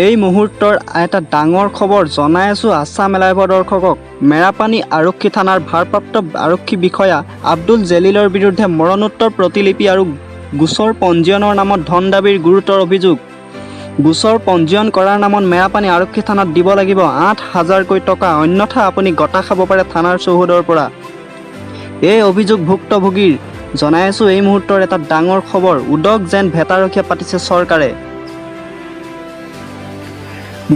এই মুহূৰ্তৰ এটা ডাঙৰ খবৰ জনাই আছোঁ আছাম এলাইভৰ দৰ্শকক। মেৰাপানী আৰক্ষী থানাৰ ভাৰপ্ৰাপ্ত আৰক্ষী বিষয়া আব্দুল জেলিলৰ বিৰুদ্ধে মৰণোত্তৰ প্ৰতিলিপি আৰু গোচৰ পঞ্জীয়নৰ নামত ধন দাবীৰ গুৰুতৰ অভিযোগ। গোচৰ পঞ্জীয়ন কৰাৰ নামত মেৰাপানী আৰক্ষী থানাত দিব লাগিব 8,000কৈ টকা, অন্যথা আপুনি গতা খাব পাৰে থানাৰ চৌহদৰ পৰা। এই অভিযোগ ভুক্তভোগীৰ। জনাই আছোঁ এই মুহূৰ্তৰ এটা ডাঙৰ খবৰ। উদক যেন ভেটাৰখীয়া পাতিছে চৰকাৰে।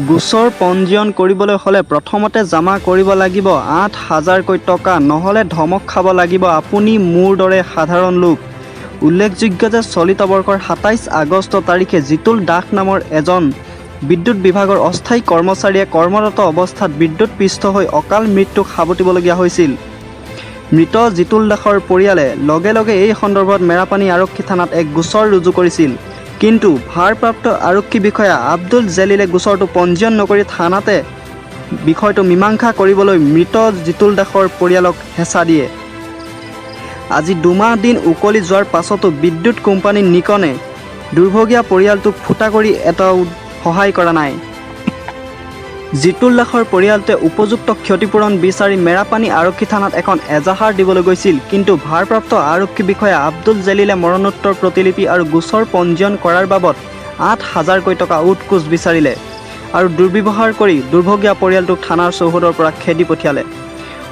গোচৰ পঞ্জীয়ন কৰিবলৈ হ'লে প্ৰথমতে জমা কৰিব লাগিব 8,000কৈ টকা, নহ'লে ধমক খাব লাগিব আপুনি মোৰ দৰে সাধাৰণ লোক। উল্লেখযোগ্য যে চলিত বৰ্ষৰ 27 আগষ্ট তাৰিখে জিতুল দাস নামৰ এজন বিদ্যুৎ বিভাগৰ অস্থায়ী কৰ্মচাৰীয়ে কৰ্মৰত অৱস্থাত বিদ্যুৎ পৃষ্ঠ হৈ অকাল মৃত্যুক সাৱটিবলগীয়া হৈছিল। মৃত জিতুল দাসৰ পৰিয়ালে লগে লগে এই সন্দৰ্ভত মেৰাপানী আৰক্ষী থানাত এক গোচৰ ৰুজু কৰিছিল। কিন্তু ভাৰপ্ৰাপ্ত আৰক্ষী বিষয়া আব্দুল জেলিলে গোচৰটো পঞ্জীয়ন নকৰি থানাতে বিষয়টো মীমাংসা কৰিবলৈ মৃত জিতুল দাসৰ পৰিয়ালক হেঁচা দিয়ে। আজি 2 মাহ দিন উকলি যোৱাৰ পাছতো বিদ্যুৎ কোম্পানী নিকনে দুৰ্ভগীয়া পৰিয়ালটোক ফুটা কৰি এটাও সহায় কৰা নাই। জিতুল দাসৰ পৰিয়ালটোৱে উপযুক্ত ক্ষতিপূৰণ বিচাৰি মেৰাপানী আৰক্ষী থানাত এখন এজাহাৰ দিবলৈ গৈছিল। কিন্তু ভাৰপ্ৰাপ্ত আৰক্ষী বিষয়া আব্দুল জেলিলে মৰণোত্তৰ প্ৰতিলিপি আৰু গোচৰ পঞ্জীয়ন কৰাৰ বাবদ 8,000কৈ টকা উৎকোচ বিচাৰিলে আৰু দুৰ্ব্যৱহাৰ কৰি দুৰ্ভগীয়া পৰিয়ালটোক থানাৰ চৌহদৰ পৰা খেদি পঠিয়ালে।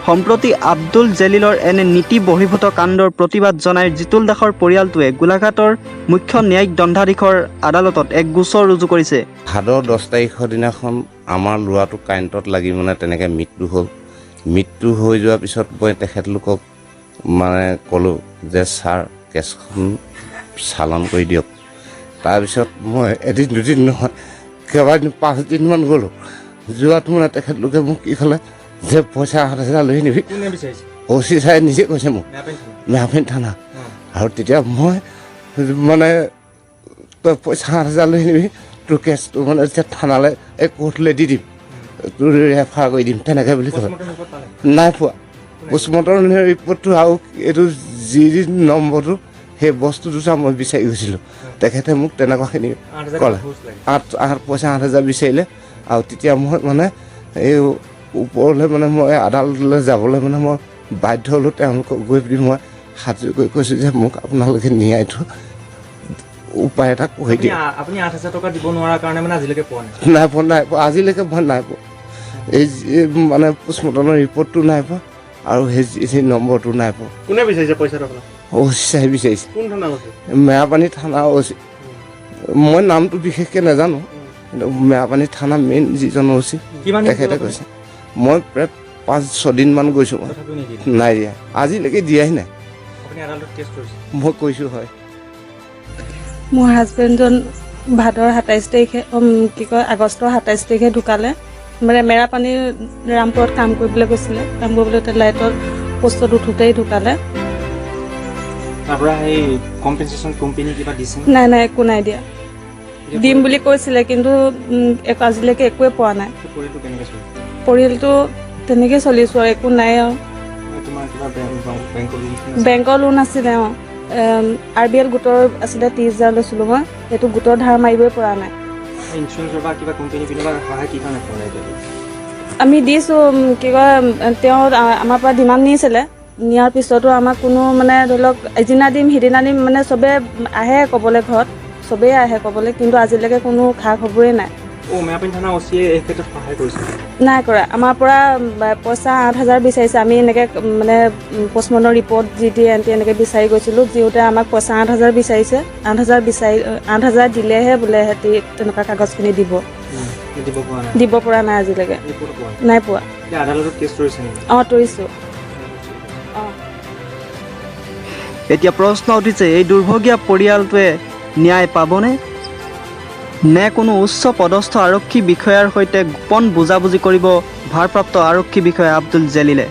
সম্প্ৰতি আব্দুল জেলিলৰ এনে নীতি বহিৰ্ভূত কাণ্ডৰ প্ৰতিবাদ জনাই জিতুল দাসৰ পৰিয়ালটোৱে গোলাঘাটৰ মুখ্য ন্যায়িক দণ্ডাধীশৰ আদালতত এক গোচৰ ৰুজু কৰিছে। ভাদৰ 10 তাৰিখৰ দিনাখন আমাৰ ল'ৰাটো কাৰেণ্টত লাগি মানে তেনেকৈ মৃত্যু হ'ল। মৃত্যু হৈ যোৱাৰ পিছত মই তেখেতলোকক মানে ক'লোঁ যে ছাৰ, কেছখন চালান কৰি দিয়ক। তাৰপিছত মই এদিন দুদিন নহয়, কেইবাদিন, 5 দিনমান গ'লোঁ। যোৱাত মানে তেখেতলোকে মোক কি ক'লে যে পইচা 8,000 লৈ নিবি। কোনে বিচাৰিছে? অ' চি ছাৰে নিজে কৈছে মোক। মেৰাপানী থানা? মেৰাপানী থানা। আৰু তেতিয়া মই মানে তই পইচা 8,000 লৈ নিবি, তোৰ কেছটো মানে যেতিয়া থানালৈ, এই কোৰ্টলৈ দি দিম, তোৰ ৰেফাৰ কৰি দিম, তেনেকৈ বুলি ক'লে। পষ্টমৰ্টম ৰিপৰ্ট পালে? নাই পোৱা পষ্টমৰ্টম ৰিপৰ্টটো। আৰু এইটো যি যি নম্বৰটো, সেই বস্তুটো চা মই বিচাৰি গৈছিলোঁ। তেখেতে মোক তেনেকুৱাখিনি 8,000 ক'লে। ঘোচ লাগে। আঠ আঠ পইচা 8,000 বিচাৰিলে। আৰু তেতিয়া মই মানে এই ওপৰলৈ মানে মই আদালতলৈ যাবলৈ মানে মই বাধ্য হ'লোঁ। তেওঁলোকক গৈ পিনি মই হাতযোৰ কৰি কৈছোঁ যে মোক আপোনালোকে ন্যায়টো উপায় এটা কৰি আপুনি দিয়ক। আপুনি 8,000 টকা দিব নোৱাৰাৰ কাৰণে মানে আজিলৈকে পোৱা নাই? নাই পোৱা, নাই পোৱা। আজিলৈকে মই নাই পোৱা। এই মানে পষ্টমৰ্টমৰ ৰিপৰ্টটো নাই পোৱা আৰু সেই নম্বৰটো নাই পোৱা। কোনে বিচাৰিছে পইচাটো আপোনাক? অ' চি চাই বিচাৰিছে। কোন থানা কৈছে? মেৰাপানী থানা অ' চি। মই নামটো বিশেষকৈ নাজানো, কিন্তু মেৰাপানী থানা মেইন যিজন অ' চি কিমান দিন তেখেতে গ'ল? কৈছে। মই প্ৰায় 5-6 দিনমান গৈছোঁ মই। তথাপিও নিদিলে? নাই দিয়া, আজিলৈকে দিয়াই নাই। আপুনি আদালতত কেছ কৰিছে? মই কৈছোঁ, হয়। মোৰ হাজবেণ্ডজন ভাদৰ 27 তাৰিখে, কি কয়, আগষ্টৰ 27 তাৰিখে ঢুকালে। মানে মেৰাপানী ৰামপুৰত কাম কৰিবলৈ গৈছিলে। কাম কৰিবলৈ তাত লাইটৰ পোষ্টত উঠোঁতেই ঢুকালে। তাৰ পৰা সেই কম্পেনচেশ্যন কোম্পানী কিবা দিছে? নাই নাই, একো নাই দিয়া। দিম বুলি কৈছিলে, কিন্তু একো আজিলৈকে একোৱে পোৱা নাই। পৰিয়ালটো কেনেকৈ চলিছে? পৰিয়ালটো তেনেকৈ চলিছোঁ আৰু একো নাই আৰু। তোমাৰ কিবা বেংকৰ লোন চোন আছে? বেংকৰ লোন আছিলে, অঁ। আৰ বি এল গোটৰ আছিলে, 30,000 লৈছিলোঁ মই। সেইটো গোটৰ ধাৰ মাৰিবই পৰা নাই। ইঞ্চুৰেঞ্চৰ বা কিবা কোম্পানী পিনৰ পৰা সহায় কি কাৰণে পোৱা নাই এতিয়ালৈকে? আমি দিছোঁ, কি কয়, তেওঁ আমাৰ পৰা ডিমাণ্ড নিছিলে। নিয়াৰ পিছতো আমাক কোনো মানে ধৰি লওক এদিনা দিম, সিদিনা দিম, মানে চবে আহে ক'বলৈ, ঘৰত চবেই আহে ক'বলৈ, কিন্তু আজিলৈকে কোনো খা খবৰেই নাই। অ' মেৰাপানী থানা অ' চিয়ে এই ক্ষেত্ৰত সহায় কৰিছে? নাই কৰা। আমাৰ পৰা পইচা 8,000 বিচাৰিছে। আমি এনেকৈ মানে postmortem report, G T N T এনেকৈ বিচাৰি গৈছিলোঁ। দিওঁতে আমাক পইচা 8,000 বিচাৰিছে। 8,000 বিচাৰি 8,000 দিলেহে বোলে সিহঁতি তেনেকুৱা কাগজখিনি দিব। দিব পৰা নাই? দিব পৰা নাই আজিলৈকে। ৰিপৰ্টো পোৱা নাই? নাই পোৱা। এতিয়া আদালতত কেছ তৰিছে নেকি? অঁ, তৰিছোঁ, অঁ। এতিয়া প্ৰশ্ন উঠিছে, এই দুৰ্ভগীয়া পৰিয়ালটোৱে ন্যায় পাবনে, নে কোনো উচ্চ পদস্থ আৰক্ষী বিষয়াৰ সৈতে গোপন বুজাবুজি কৰিব ভাৰপ্ৰাপ্ত আৰক্ষী বিষয়া আব্দুল জেলিলে?